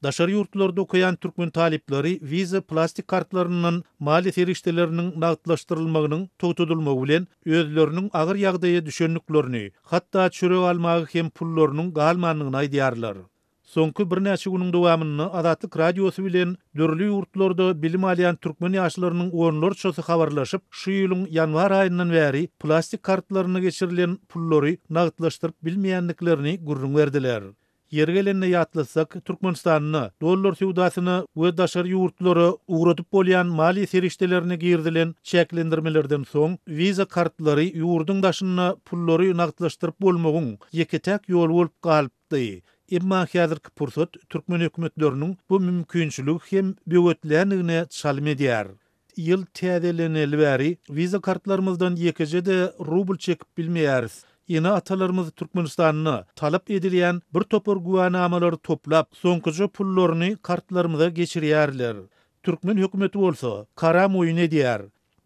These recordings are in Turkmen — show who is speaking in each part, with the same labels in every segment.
Speaker 1: Daşary ýurtlarda okaýan türkmen talyplary Visa plastik kartlaryndan maliýe serişdeleriniň nagtlaşdyrylmagynyň togtadylmagy bilen özleriniň agyr ýagdaýa düşendiklerini, hatda çörek almaga hem pullarynyň galmandygyny aýdýarlar. Soňky birnäçe günüň dowamynda Azatlyk Radiosy bilen dürli ýurtlarda bilim alýan türkmen ýaşlarynyň onlarçasy habarlaşyp, şu ýylyň ýanwar aýyndan bäri plastik kartlaryna geçirilen pullary nagtlaşdyryp bilmeýändiklerini gürrüň berdiler. Ýeri gelende ýatlatsak, Türkmenistanda dollar söwdasyna we daşary ýurtlara ugradyp bolýan maliýe serişdelerine girizilen çäklendirmelerden soň, Visa kartlary ýurduň daşynda pullary nagtlaşdyryp bolmagyň ýeke-täk ýoly bolup galypdy. Emma häzirki pursat türkmen hökümetleriniň bu mümkinçiligi hem böwetländigine çalym edýär. Ýyl täzeleneli bäri Visa kartlarymyzdan ýekeje-de rubl çekip bilmeýäris. Ene-atalarymyz Türkmenistanda talap edilýän bir topar güwänamalary toplap, soňkuja pullaryny kartlarymyza geçirýärler. Türkmen hökümeti bolsa, karam oýun edýär.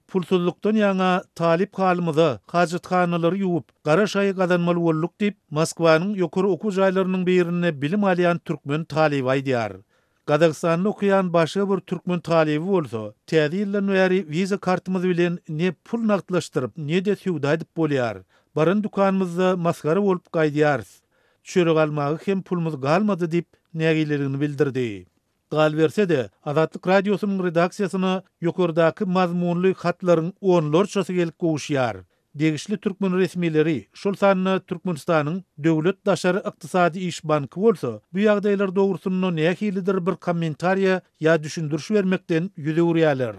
Speaker 1: Pulsuzlykdan ýaňa talyp halymyza hajathanalary ýuwup, gara şaýy gazanmaly bolduk diýip, Moskwanyň ýokary okuw jaýlarynyň birinde bilim alýan türkmen talyby aýdýar. Gazagystanda okaýan başga bir türkmen talyby bolsa, Täze ýyldan bäri Visa kartymyz bilen ne pul nagtlaşdyryp, ne-de söwda edip bolýar. Baran dükanymyzda masgara bolup gaýdýarys. Çörek almaga hem pulumyz galmady diýip, nägileligini bildirdi. Galyberse-de, Azatlyk Radiosynyň redaksiýasyna ýokardaky mazmunly hatlaryň onlarçasy gelip gowuşýar. Degişli türkmen resmileri, şol sanda Türkmenistanyň Döwlet daşary ykdysady iş banky bolsa, bu ýagdaýlar dogrusynda nähilidir bir kommentariýa ýa düşündiriş bermekden ýüz öwürýärler.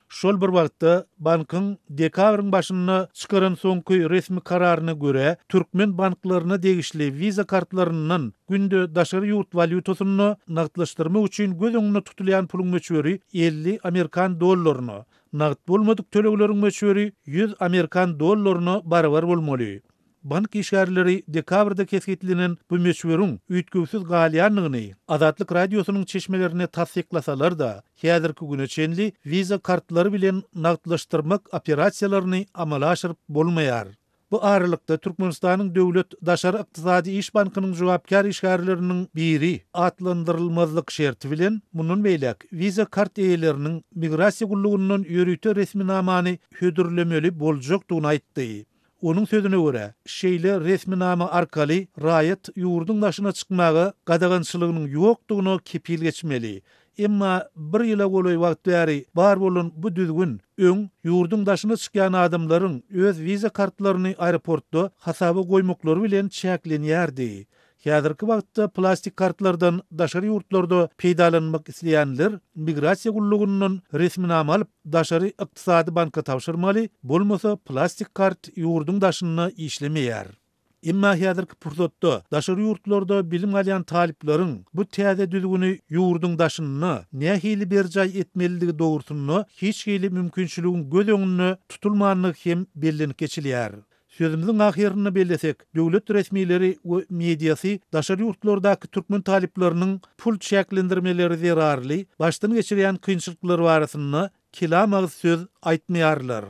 Speaker 1: Şol bir wagtda, bankyň dekabryň başynda çykaran soňky resmi kararyna görä, türkmen banklaryna degişli Visa kartlaryndan günde daşary ýurt walýutasynda nagtlaşdyrmak üçin göz öňünde tutulýan puluň möçberi 50 amerikan dollaryna, Nagt bolmadyk tölegleriň möçberi 100 amerikan dollaryna barabar bolmaly. Bank işgärleri dekabrda kesgitlenen bu möçberiň üýtgewsiz galýandygyny Azatlyk Radiosynyň çeşmelerine tassyklasalar-da, häzirki güne çenli Visa kartlary bilen nagtlaşdyrmak operasiýalaryny amala aşyryp bolmaýar. Bu aralykda, Türkmenistanyň Döwlet daşary ykdysady iş bankynyň jogapkär işgärleriniň biri atlandyrylmazlyk şerti bilen, mundan beýläk Visa kart eýeleriniň Migrasiýa gullugyndan ýörite resminamany hödürlemeli boljakdygyny aýtdy. Onuň sözüne görä, şeýle resminama arkaly raýat ýurduň daşyna çykmaga gadagançylygynyň ýokdugyna kepil geçmeli. Emma bir ýyla golaý wagt bäri bar bolan bu düzgün öň ýurduň daşyna çykýan adamlaryň öz wiza kartlaryny aeroportda hasaba goýmaklary bilen çäklenýärdi. Häzirki wagtda plastik kartlardan daşary ýurtlarda peýdalanmak isleýänler migrasiýa gullugyndan resminama alyp, daşary ykdysady banka tabşyrmaly, bolmasa plastik kart ýurduň daşynda işlemeýär. Emma häzirki pursatda daşary ýurtlarda bilim alýan talyplaryň bu täze düzgüni ýurduň daşynda nähili berjaý etmelidigi dogrusynda hiç hili mümkinçiligiň göz öňünde tutulmandygy hem bellenip geçilýär. Sözümiziň ahyrynda bellesek, döwlet resmileri we mediasy daşary ýurtlardaky türkmen talyplarynyň pul çäklendirmeleri zerarly başdan geçirýän kynçylyklary barasynda kelam agyz söz aýtmaýarlar.